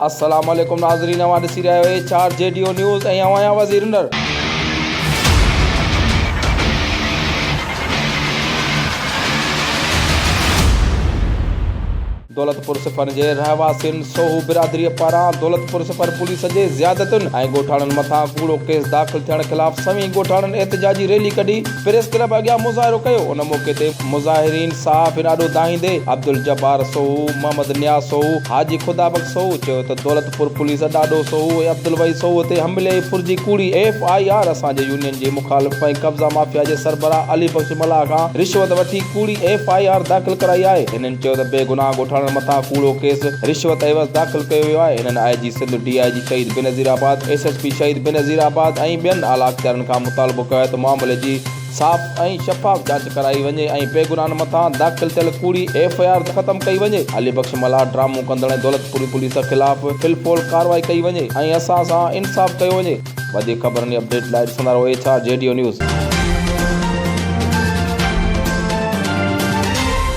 السلام عليڪم ناظرين اوهان ڏسي رهيا آهيو H R G D O news ۽ آئون آهيان وزير هنر. دولتپور صفن جي رهواسين سوهو برادريء پاران دولتپور صفن پوليس جي زيادتين ۽ ڳوٺاڻن مٿان ڪوڙو ڪيس داخل ٿيڻ خلاف سوين ڳوٺاڻن احتجاجي ريلي ڪڍي پريس ڪلب اڳيان مظاهرو ڪيو ان موقعي تي مظاهرين صحافين آڏو دانهيندي عبدالجبار سوهو، محمد نياز سوهو، حاجي خدا بخش سوهو چيو ته دولتپور پوليس ڏاڏو سوهو ۽ عبدالوحيد سوهو تي حملي ۽ ڦرجي ڪوڙي ايف I R اسان جي يونين جي مخالف ۽ قبضا مافيا جي سربراهه علي بخش ملاح کان رشوت وٺي ڪوڙي ايف I R داخل ڪرائي آهي. هنن چيو ته بيگناهه ڳوٺاڻن مٿان ڪوڙو ڪيس رشوت عيوض داخل ڪيو ويو آهي. هنن I G Sindh, D I G Shaheed Benazirabad, S S P Shaheed Benazirabad ۽ ٻين اعليٰ اختيارين کان مطالبو ڪيو آهي ته معاملي جي صاف ۽ شفاف جاچ ڪرائي وڃي ۽ بيگناهن مٿان داخل ٿيل ڪوڙي ايف I R ختم ڪئي وڃي. علي بخش ملاح ڊرامو ڪندڙ ۽ دولتپوري پوليس خلاف في الفور ڪارروائي ڪئي وڃي ۽ اسان سان انصاف ڪيو وڃي. وڌيڪ خبرن ۽ اپڊيٽ لاء ڏسندا رهو H R G D O news.